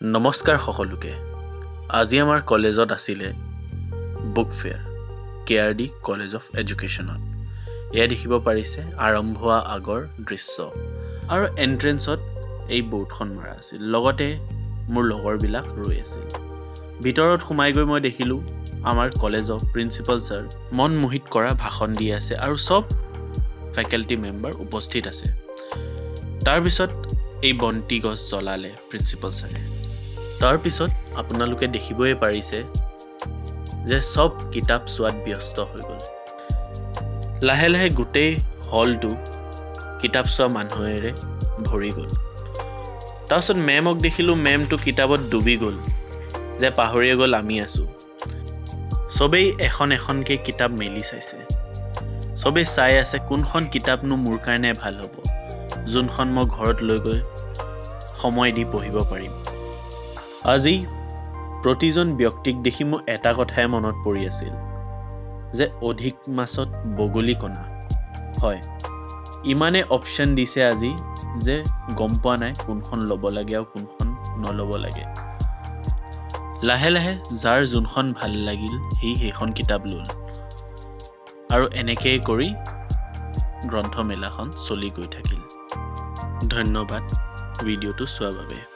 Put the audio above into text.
নমস্কাৰ সকলোকে। আজি আমাৰ কলেজত আছিলে বুক ফেয়াৰ, কেআৰডি কলেজ অফ এডুকেশ্যনত। এয়া দেখিব পাৰিছে আৰম্ভ হোৱা আগৰ দৃশ্য আৰু এণ্ট্ৰেঞ্চত এই বৰ্ডখন মৰা আছিল, লগতে মোৰ লগৰবিলাক ৰৈ আছিল। ভিতৰত সোমাই গৈ মই দেখিলোঁ আমাৰ কলেজৰ প্ৰিন্সিপাল ছাৰ মন মোহিত কৰা ভাষণ দি আছে আৰু চব ফেকাল্টি মেম্বাৰ উপস্থিত আছে। তাৰপিছত এই বন্তি গছ জ্বলালে প্ৰিন্সিপাল ছাৰে। তাৰপিছত আপোনালোকে দেখিবই পাৰিছে যে চব কিতাপ চোৱাত ব্যস্ত হৈ গ'ল। লাহে লাহে গোটেই হলটো কিতাপ চোৱা মানুহেৰে ভৰি গ'ল। তাৰপিছত মেমক দেখিলোঁ, মেমটো কিতাপত ডুবি গ'ল যে পাহৰিয়ে গ'ল আমি আছোঁ। চবেই এখন এখনকৈ কিতাপ মেলি চাইছে, চবেই চাই আছে কোনখন কিতাপনো মোৰ কাৰণে ভাল হ'ব, যোনখন মই ঘৰত লৈ গৈ সময় দি পঢ়িব পাৰিম। আজি প্ৰতিজন ব্যক্তিক দেখি মোৰ এটা কথাই মনত পৰি আছিল যে অধিক মাছত বগলী কণা হয়। ইমানে অপশ্যন দিছে আজি যে গম পোৱা নাই কোনখন ল'ব লাগে আৰু কোনখন নল'ব লাগে। লাহে লাহে যাৰ যোনখন ভাল লাগিল সি সেইখন কিতাপ ল'ল আৰু এনেকেই কৰি গ্ৰন্থমেলাখন চলি গৈ থাকিল। ধন্যবাদ ভিডিঅ'টো চোৱাৰ বাবে।